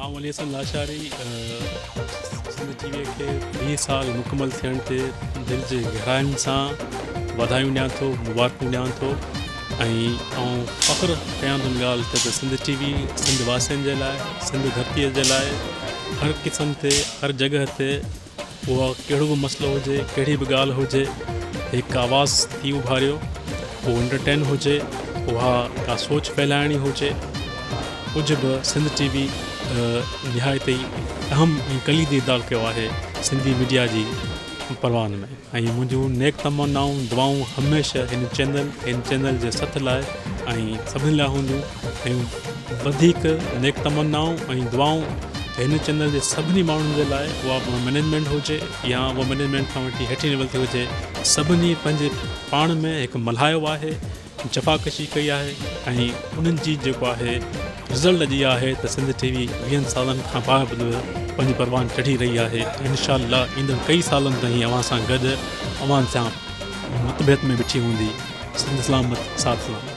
آئون علي حسن لاشاري سنڌ ٽي وي کي 20 سال مڪمل ٿيڻ تي دل جي گهراين سان واڌايون ڏيان ٿو، مبارڪون ڏيان ٿو ۽ آئون فخر ڪيان ٿو ان ڳالهه تي ته سنڌ ٽي وي سنڌ واسين جي لاء، سنڌ ڌرتيء جي لاء هر قسم تي هر جڳهه تي اها ڪهڙو به مسئلو هجي، ڪهڙي به ڳالهه هجي، هڪ آواز ٿي اڀاريو، اهو انٽرٽين هجي، اها ڪا سوچ ڦهلائڻي هجي، ڪجهه به سنڌ ٽي وي نهايت ئي اهم ۽ ڪليدي ادا ڪيو آهي سنڌي ميڊيا جي پروان ۾. ۽ منهنجون نيڪ تمنائون دعائون هميشه هن چينل هن چينل جي سٿ لاء ۽ سڀني لاء هونديون ۽ وڌيڪ نيڪ تمنائون ۽ دعائون هن چينل جي سڀني ماڻهن جي لاء اها مئنيجمينٽ هجي يا اها مئنيجمينٽ کان وٺي هيٺين ليول تي هجي سڀني پنهنجي پاڻ ۾ هڪ ملهايو آهي جفاڪشي ڪئي آهي ۽ انهن جي جيڪو آهي رزلٽ اڄ اها آهي ته سنڌ ٽي وي ويهن سالن کان بعد به پنهنجي پروان چڙهي رهي آهي انشاء الله ايندڙ ڪئي سالن تائين اوهان سان گڏ اوهان سان متڀيد ۾ بيٺي هوندي. سنڌ سلامت ساٿ سلامت.